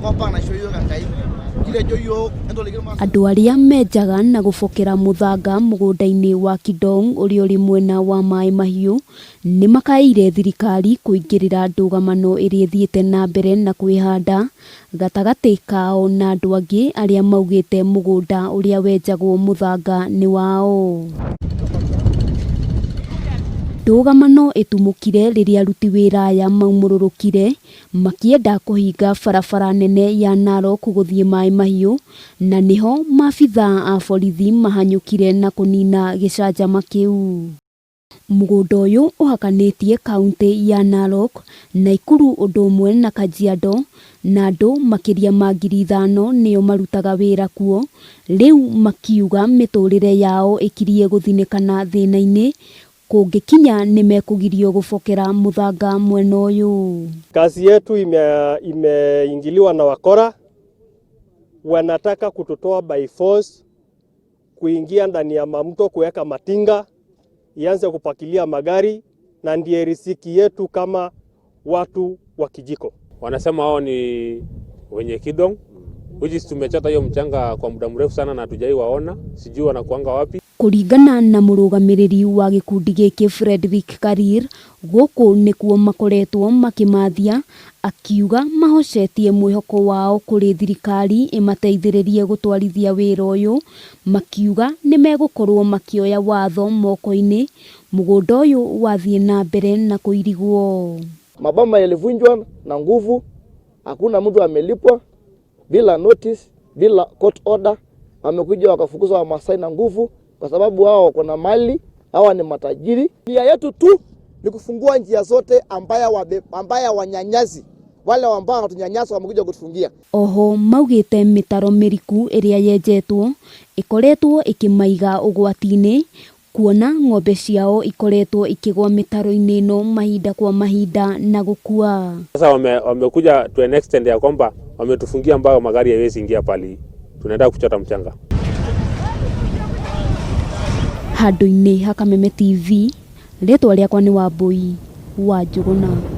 enkop ang naisho iyiook Enkai. Kitejo iyiook entoliki Irmaasai. Andũ arĩa menjaga na gũbokera mũthanga mũgũnda-inĩ wa Kidong ũrĩa ũrĩ mwena wa Maĩ Mahiũ nĩ makaĩire thirikari kũingĩrĩra ndũgamano ĩrĩa ĩthiĩte na mbere na kwĩhanda gatagatĩ kao na andũ angĩ arĩa maugĩte mũgũnda ũrĩa wenjagwo mũthanga nĩ wao. Ndũgamano ĩtumũkire rĩrĩa aruti wĩra aya maumũrũrũkire makĩenda kũhinga barabara nene ya Narok gũthiĩ Maĩ Mahiũ na nĩho maabithaa a borithi mahanyũkire na kũnina gĩcanjama kĩu. Mũgũnda ũyũ ũhakanĩtie kauntĩ ya Narok, Naikuru ũndũ ũmwe na Kajiado na andũ makĩria ma 5,000 nĩo marutaga wĩra kuo, rĩu makiuga mĩtũrĩre yao ĩkirie gũthinĩkana thĩna-inĩ kũngĩkinya nĩmekũgirio gũbokera mũthanga mwena ũyũ. Kazi yetu imeingiliwa na wakora, wanataka kututoa by force, kuingia ndani ya mamto, kuweka matinga ianze kupakilia magari, na ndiye riziki yetu kama watu wa Kijiko. Wanasema wao ni wenye Kidong, which is tumechota hiyo mchanga kwa muda mrefu sana na hatujai waona, sijui wanakuanga wapi. Kũringana na mũrũgamĩrĩri wa gĩkundi gĩkĩ Frederick Karir, gũkũ nĩkuo makoretwo makĩmathia, akiuga mahocetie mwĩhoko wao kũrĩ thirikari ĩmateithĩrĩrie gũtwarithia wĩra ũyũ, makiuga nĩmegũkorwo makĩoya watho moko-inĩ mũgũnda ũyũ wathiĩ na mbere na kũirigwo. Maboma yalivunjwa na nguvu, hakuna mtu amelipwa, bila notice, bila court order. Wamekuja wakafukuza Wamasai na nguvu, kwa sababu wao wako na mali, hawa ni matajiri. Nia yetu tu ni kufungua njia zote ambaya wanyanyazi wale ambao wanatunyanyasa wamekuja kutufungia. Oho maugĩte mĩtaro mĩriku ĩrĩa yenjetwo ĩkoretwo ĩkĩmaiga ũgwati-inĩ kuona ng'ombe ciao ikoretwo ikĩgwa mĩtaro-inĩ ĩno mahinda kwa mahinda na gũkua. Sasa wamekuja to an extent ya kwamba wametufungia mpaka magari haiwezi ingia pale, tunaenda kuchota mchanga. Handũ-inĩ ha Kameme TV, rĩtwa rĩakwa nĩ Wambui wa Njũgũna.